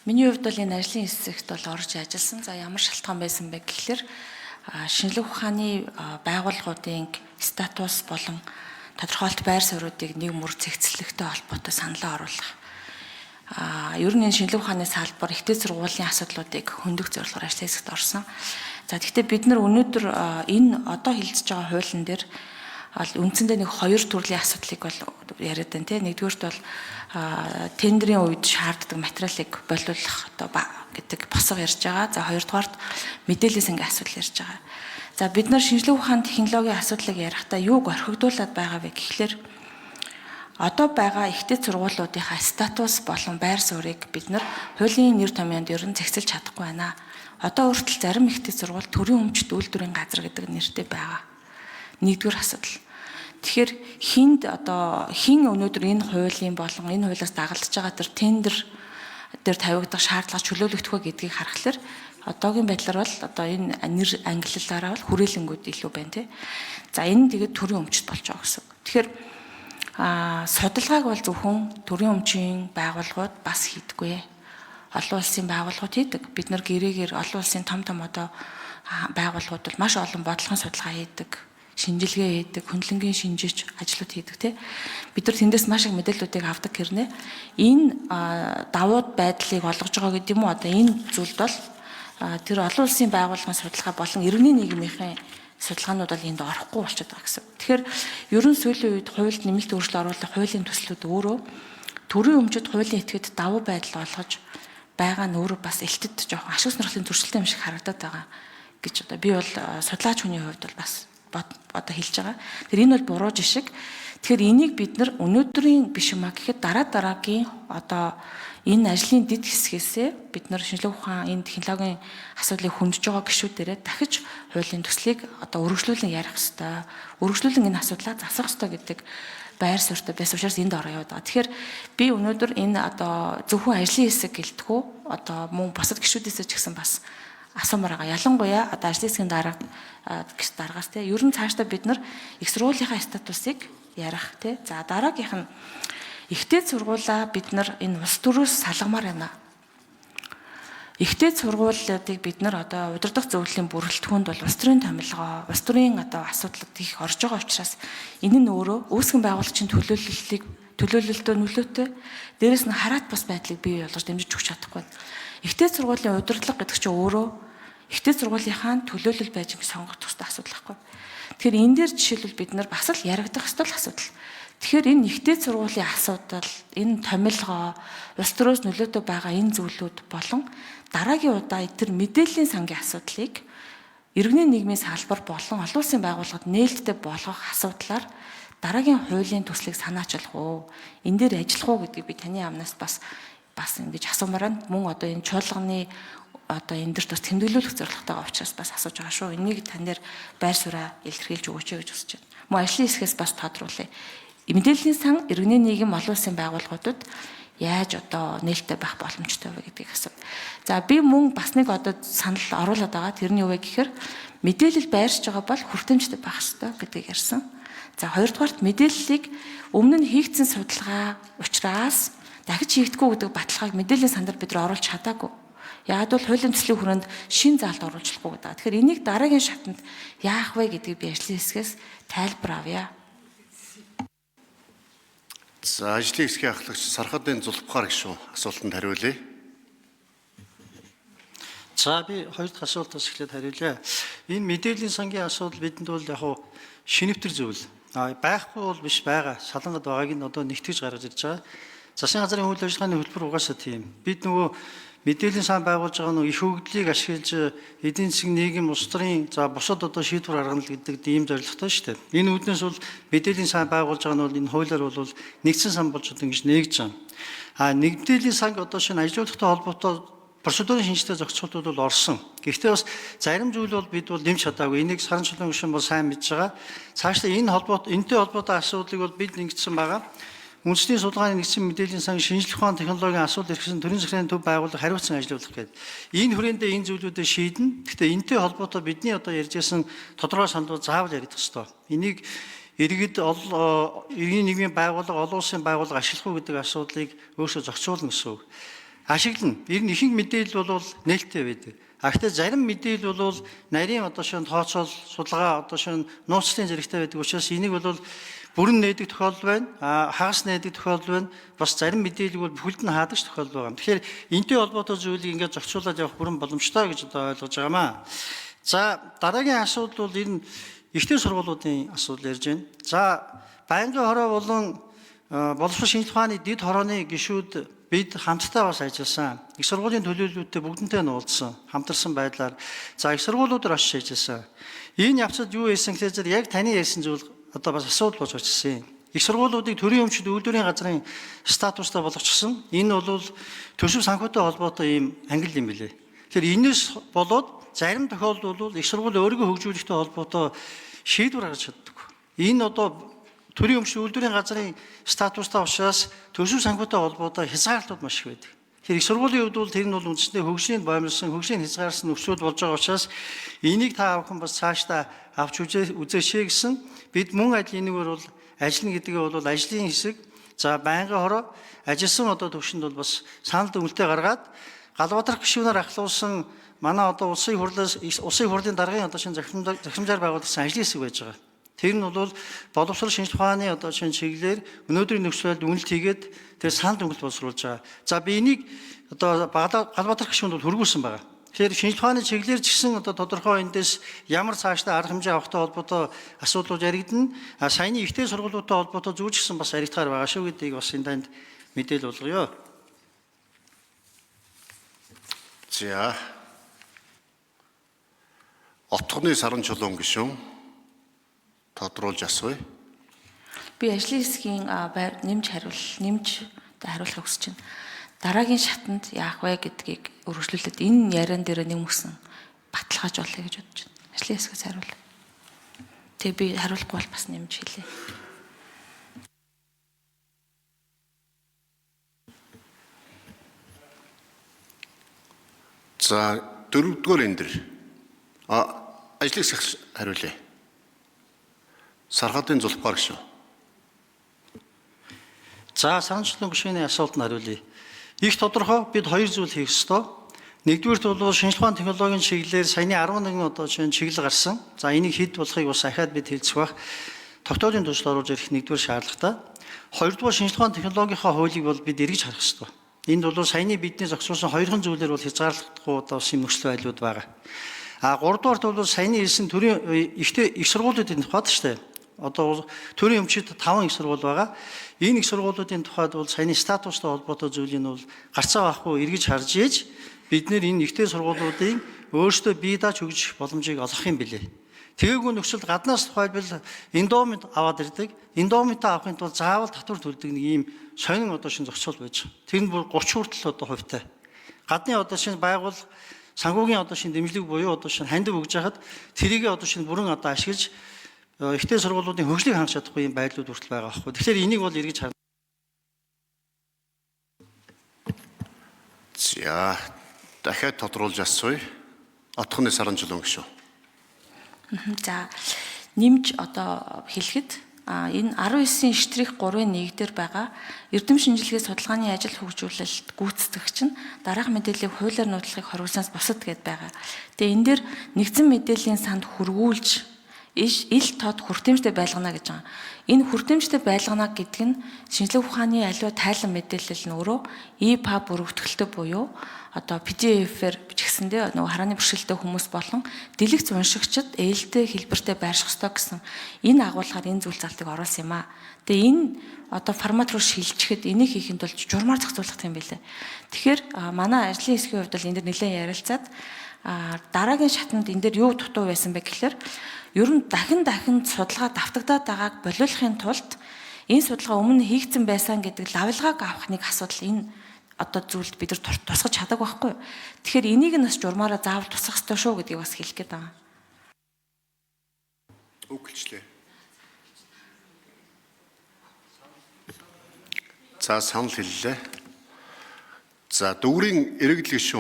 Миний хувьд бол энэ ажлын хэсэгт бол орж ажилласан. За, ямар шалтгаан байсан бэ гэхлээр шинжлэх ухааны байгууллагуудын статус болон тодорхойлт байр суурьуудыг нэг мөр зэгцлэхтэй холбоотой саналаа оруулах. Ер нь энэ шинжлэх ухааны салбар, их дээд сургуулийн асуудлуудыг хөндөх зорилгоор ажлын хэсэгт орсон. За, тэгэхдээ бид нар өнөөдөр энэ одоо хэлэлцэж байгаа хуулийн дээр бол үндсэндээ нэг хоёр төрлийн асуудлыг бол яриад байна, тийм. Нэгдүгээрт бол тендерийн үед шаарддаг материалыг болиулах одоо гэдэг босго ярьж байгаа. За, хоёрдугаарт мэдээллийн сангийн асуудал ярьж байгаа. За, бид нар шинжлэх ухааны технологийн асуудлыг ярихдаа юуг орхигдуулаад байгаа вэ гэхлээр одоо байгаа их дээд сургуулиудынхаа статус болон байр суурийг бид нар хуулийн нэр томьёонд ер нь зэгцэлж чадахгүй байна. Одоо хүртэл зарим их дээд сургууль төрийн өмчт үйлдвэрийн газар гэдэг нэртэй байгаа. Нэгдүгээр асуудал. Тэгэхээр хүнд одоо хэн өнөөдөр энэ хуулийн болон энэ хуулиас дагалдаж байгаа тэр тендер дээр тавигдах шаардлага чөлөөлөгдөх вэ гэдгийг харахаар одоогийн байдлаар бол одоо энэ нэр ангиллалаараа бол хүрээлэнгүүд илүү байна, тий. За, энэ тэгээд төрийн өмчт болж байгаа гэсэн. Тэгэхээр судалгааг бол зөвхөн төрийн өмчийн байгууллагууд бас хийдэггүй. Олон улсын байгууллагууд хийдэг. Бид нар гэрээгээр олон улсын том том одоо байгууллагууд бол маш олон бодлогын судалгаа хийдэг, шинжилгээ хийдэг, хөндлөнгийн шинжиж ажлууд хийдэг, тий. Бид нар тэндээс маш их мэдээллүүдийг авдаг хэрнээ энэ давууд байдлыг олгож байгаа гэдэг юм уу, одоо энэ зүйлд бол тэр олон улсын байгууллагын судалгаа болон иргэний нийгмийнхээ судалгаанууд бол энд орохгүй болчиход байгаа гэсэн. Тэгэхээр ерөн сүүлийн үед хуульд нэмэлт өөрчлөлт оруулах хуулийн төслүүд өөрөө төрийн өмчөд хуулийн этгээд давуу байдал олгож байгаа нь өөрөө бас элтэд жоохон ашиг сонирхлын зөрчилтэй юм шиг харагдаад байгаа гэж одоо би бол судлаач хүний хувьд бол бас одоо хэлж байгаа. Тэр энэ бол буруу жишг. Тэгэхээр энийг бид нар өнөөдрийн биш юм а гэхэд дараа дараагийн одоо энэ ажлын дэд хэсгээсээ бид нар шинжлэх ухаан, энэ технологийн асуудлыг хөндөж байгаа гишүүдэрээ дахиж хуулийн төслийг одоо өргөжлүүлэн ярих ёстой. Өргөжлүүлэн энэ асуудлаа засах ёстой гэдэг байр суурьтай байсан учраас энд ороо яваад байгаа. Тэгэхээр би өнөөдөр энэ одоо зөвхөн ажлын хэсэг гэлтгүү, одоо мөн бусад гишүүдээсээ ч гэсэн бас асуумаар байгаа. Ялангуяа одоо ажлын хэсгийн дарга гэж даргаас, те, ер нь цаашдаа бид нар их сургуулийнхаа статусыг ярих, те. За, дараагийнх нь их дээд сургуулаа бид нар энэ улс төрөөс салгамаар байна. Их дээд сургуулиудыг бид нар одоо удирдах зөвлөлийн бүрэлдэхүүнд бол улс төрийн томилгоо, улс төрийн одоо асуудлууд их орж байгаа учраас энэ нь өөрөө үүсгэн байгуулагчийн төлөөллөлийг төлөөлөлтөө нөлөөтэй, дээрэс нь хараат бус байдлыг бий болгож дэмжиж өгч чадахгүй. Их дээд сургуулийн удирдлага гэдэг чинь өөрөө их дээд сургуулийнхаа төлөөлөл байж ингэ сонгох ёстой асуудал байхгүй. Тэгэхээр энэ дээр жишээлбэл бид нар бас л яригдах ёстой л асуудал. Тэгэхээр энэ их дээд сургуулийн асуудал, энэ томилгоо, улс төрөөс нөлөөтэй байгаа энэ зүйлүүд болон дараагийн удаа тэр мэдээллийн сангийн асуудлыг иргэний нийгмийн салбар болон олон улсын байгууллагад нээлттэй болгох асуудлаар дараагийн хуулийн төслийг санаачлах уу? Энэ дээр ажиллах уу гэдгийг би таны амнаас бас бас ингэж асуумаар байна. Мөн одоо энэ чуулганы одоо энэ дэрт бас тэмдэглүүлэх зорилготойгоо учраас бас асууж байгаа шүү. Энийг тань дээр байр сууриа илэрхийлж өгөөч гэж хүсэж байна. Мөн ажлын хэсгээс бас тодруулъя. Мэдээллийн сан, иргэний нийгэм, олон улсын байгууллагуудад яаж одоо нээлттэй байх боломжтой вэ гэдгийг асуув. За, би мөн бас нэг одоо санал оруулаад байгаа. Тэрний юу вэ гэхээр мэдээлэл байршиж байгаа бол хүртээмжтэй байх ёстой гэдгийг ярьсан. За, хоёрдугаарт мэдээллийг өмнө нь хийгдсэн судалгаа учраас дахиж хийгдэхгүй гэдэг баталгааг мэдээллийн сан дээр бид нар оруулж чадаагүй. Яг бол хуулийн төслийн хүрээнд шин заалт оруулж болохгүй гэдэг. Тэгэхээр энийг дараагийн шатанд яах вэ гэдгийг би ажлын хэсгээс тайлбар авъя. За, ажлын хэсгийн ахлагч Сархадын Зулфхар гишүүн асуултанд хариулъя. За, би хоёр дахь асуултаас эхлээд хариулъя. Энэ мэдээллийн сангийн асуудал бидэнд бол яг хуу шинэвтер зүйл. Байхгүй бол биш, байгаа. Салангад байгааг нь одоо нэгтгэж гаргаж ирж байгаа. Засгийн газрын үйл ажиллагааны хөтөлбөр угаасаа тийм. Бид нөгөө мэдээллийн сан байгуулж байгаа нөгөө их өгдлийг ашиглаж эдийн засгийн, нийгэм, улс төрийн, за бусад одоо шийдвэр гаргана гэдэг ийм зорилготой шүү дээ. Энэ үүднээс бол мэдээллийн сан байгуулж байгаа нь бол энэ хуулиар бол нэгдсэн сан болж одоо ингэж нээгдэж байгаа. Мэдээллийн санг одоо шинэ ажилуулгатай холбоотой процедурын шинжтэй зохицуултууд бол орсон. Гэхдээ бас зарим зүйл бол бид бол нэмж чадаагүй. Энийг саран чулуун гишүүн бол сайн мэдж байгаа. Цаашдаа энэ холбоот энэтэй холбоотой асуудлыг бол бид нэгдсэн байгаа. Үндэсний судалгааны нэгдсэн мэдээллийн сан, шинжлэх ухаан технологийн асуудал эрхэлсэн төрийн захиргааны төв байгууллага хариуцсан ажиллуулах гэдэг. Энэ хүрээндээ энэ зүйлүүдээ шийднэ. Гэхдээ энэтэй холбоотой бидний одоо ярьж байсан тодорхой саналууд заавал яригдах ёстой. Энийг иргэд, иргэний нийгмийн байгууллага, олон улсын байгууллага ашиглах уу гэдэг асуудлыг өөрсдөө зохицуулна гэсэн үг. Ашиглана. Ер нь ихэнх мэдээлэл бол нээлттэй байдаг. А гэхдээ зарим мэдээлэл бол нарийн одоо шин тооцоол, судалгаа одоо шин нууцлалын зэрэгтэй байдаг учраас энийг бол бүрэн нээдэг тохиолдол байна. А хагас нээдэг тохиолдол байна. Бас зарим мэдээллийг бол бүхэлд нь хаадаг тохиолдол байгаа. Тэгэхээр энэтэй холбоотой зүйлийг ингээд зохицуулаад явах бүрэн боломжтой гэж одоо ойлгож байгаамаа. За дараагийн асуудал бол энэ ихтэй сургуулиудын асуудал ярьж байна. За байнгын хороо болон боловсрол шинжилгээ ухааны дэд хорооны гишүүд бид хамтдаа бас ажилласан. Их сургуулийн төлөөллүүдтэй бүгдэнтэй нь уулзсан. Хамтарсан байдлаар за их сургуулиудаар очиж ажилласан. Энэ явцад юу хийсэн гэхээр яг таны ярьсан зүйл одоо бас асуудал болж очсон юм. Их сургуулиудыг төрийн өмчт үйлдвэрийн газрын статустай болгочихсон. Энэ бол төсөв санхүүтэй холбоотой ийм ангил юм билээ. Тэгэхээр энэс болоод зарим тохиолдолд бол их сургууль өөрийгөө хөгжүүлэхтэй холбоотой шийдвэр гаргаж чаддаг. Энэ одоо төрийн өмч үйлдвэрийн газрын статустай учраас төсөв санхүүтэй холбоотой хязгаарлалтууд маш их байдаг. Тэгэхээр их сургуулийн хувьд бол тэр нь бол үндсэндээ хөгжлийн боомлсон, хөгжлийн хязгаарсан нөхцөл болж байгаа учраас энийг та бүхэн бас цаашдаа авч үзээшээ гэсэн бид мөн адил энэгээр бол ажиллана гэдгээ бол ажлын хэсэг за байнгын хороо ажилласан одоо төвшөнд бол бас санал дүгнэлтээ гаргаад Галбадрах гишүүнээр ахлуулсан манай одоо улсын хурлаас улсын хурлын даргын одоо шинэ захирамжаар байгуулагдсан ажлын хэсэг байж байгаа. Тэр нь бол боловсрол шинжилгээ ухааны одоо шинэ чиглэлээр өнөөдрийн нөхцөл байдалд үнэлт хийгээд тэр санал дүгнэлт боловсруулж байгаа. За би энийг одоо Галбадрах гишүүнд бол хөргүүлсэн байгаа. Тэгэхээр шинжилгээ ухааны чиглэлээр ч гэсэн одоо тодорхой эндээс ямар цаашдаа арга хэмжээ авахтай холбоотой асуудлууд яригдана. А саяны ихтэй сургуулиудтай холбоотой зүйл ч гэсэн бас яригдахаар байгаа шүү гэдгийг бас энэ танд мэдээлэл болгоё. За. Отгоны саран чулуун гишүүн тодруулж асууя. Би ажлын хэсгийн нэмж хариулахыг хүсэж байна. Дараагийн шатанд яах вэ гэдгийг өргөжлүүлээд энэ яриан дээр нэмсэн баталгааж болъё гэж бодож байна. Ажлын хэсгээс хариулъя. Тэгээ би хариулахгүй бол бас нэмж хэлье. За дөрөвдүгээр энэ дэр. Ажлын хэсэг хариулъя. Сархатын Зулфгар гишүүн. За санамжлан гишүүний асуултанд хариулъя. Их тодорхой бид хоёр зүйл хийх ёстой. Нэгдүгээрт бол шинжилгээ ухааны технологийн чиглэлээр саяны 11 одоо шинэ чиглэл гарсан. За энийг хэд болохыг бас ахаад бид хэлцэх бах. Тогтоолын төсөл оруулж ирэх нэгдүгээр шаардлагатай. Хоёрдугаар шинжилгээ ухааны технологийнхаа хуулийг бол бид эргэж харах ёстой. Энд бол саяны бидний зохицуулсан хоёрхан зүйлээр бол хязгаарлагдахгүй одоо бас юм нөхцөл байдлууд байгаа. А гуравдугаарт бол саяны хэлсэн төрийн ихтэй их сургуулиудын тухайд шүү дээ. Одоо төрийн өмчид 5 их сургууль байгаа. Энэ их сургуулиудын тухайд бол саяны статустай холбоотой зүйлийг бол гарцаа байхгүй эргэж харж ээж бид нэр энэ ихтэй сургуулиудын өөрсдөө бие дааж хөгжих боломжийг олгох юм билээ. Тэгээгүй нөхцөлд гаднаас тухайлбал эндомент аваад ирдэг. Эндоментаа авахын тулд заавал татвар төлдөг нэг ийм сонин одоо шин зохицол байж байгаа. Тэр нь бүр 30 хүртэл одоо хувьтай. Гадны одоо шин байгуул санхүүгийн одоо шин дэмжлэг буюу одоо шин хандив өгж хахад тэрийг одоо шин бүрэн одоо ашиглаж ихтэй сургуулиудын хөгжлийг хангах чадахгүй юм байдлууд хүртэл байгаа байхгүй. Тэгэхээр энийг бол эргэж харна. За дахиад тодруулж асууя. Отгоны саран чулуун гишүүн. За нэмж одоо хэлэхэд энэ 19-ийн штрих 3-ын 1 дээр байгаа эрдэм шинжилгээ судалгааны ажил хөгжүүлэлт гүйцэтгэгч нь дараах мэдээллийг хуулиар нуудлахыг хориглосноос бусад гэд байгаа. Тэгээ энэ дээр нэгдсэн мэдээллийн санд хөргүүлж ил тод хүртээмжтэй байлгана гэж байгаа. Энэ хүртээмжтэй байлгана гэдэг нь шинжлэх ухааны аливаа тайлан мэдээлэл нь өөрөө EPUB бүрэгдэлтэй буюу одоо PDF-ээр бичгсэндээ нөгөө харааны бэрхшээлтэй хүмүүс болон дэлгэц уншигчид ээлтэй хэлбэртэй байрших ёстой гэсэн энэ агуулгаар энэ зүйл залтыг оруулсан юм аа. Тэгээ энэ одоо формат руу шилжихэд энийг хийхэд бол журмаар зохицуулах юм билээ. Тэгэхээр манай ажлын хэсгийн хувьд бол энэ дэр нэлээд ярилцаад дараагийн шатанд энэ дээр юу дутуу байсан бэ гэхээр ер нь дахин дахин судалгаа давтагдаад байгааг болиулахын тулд энэ судалгаа өмнө хийгдсэн байсан гэдэг лавлгааг авах нэг асуудал энэ одоо зүйлд бид нар тусгаж чадаг байхгүй. Тэгэхээр энийг нь бас журмаараа заавал тусгах ёстой шүү гэдгийг бас хэлэх гээд байгаа. Үгэлжлээ. За санал хэллээ. За дүүрийн иргэдэл гишүүн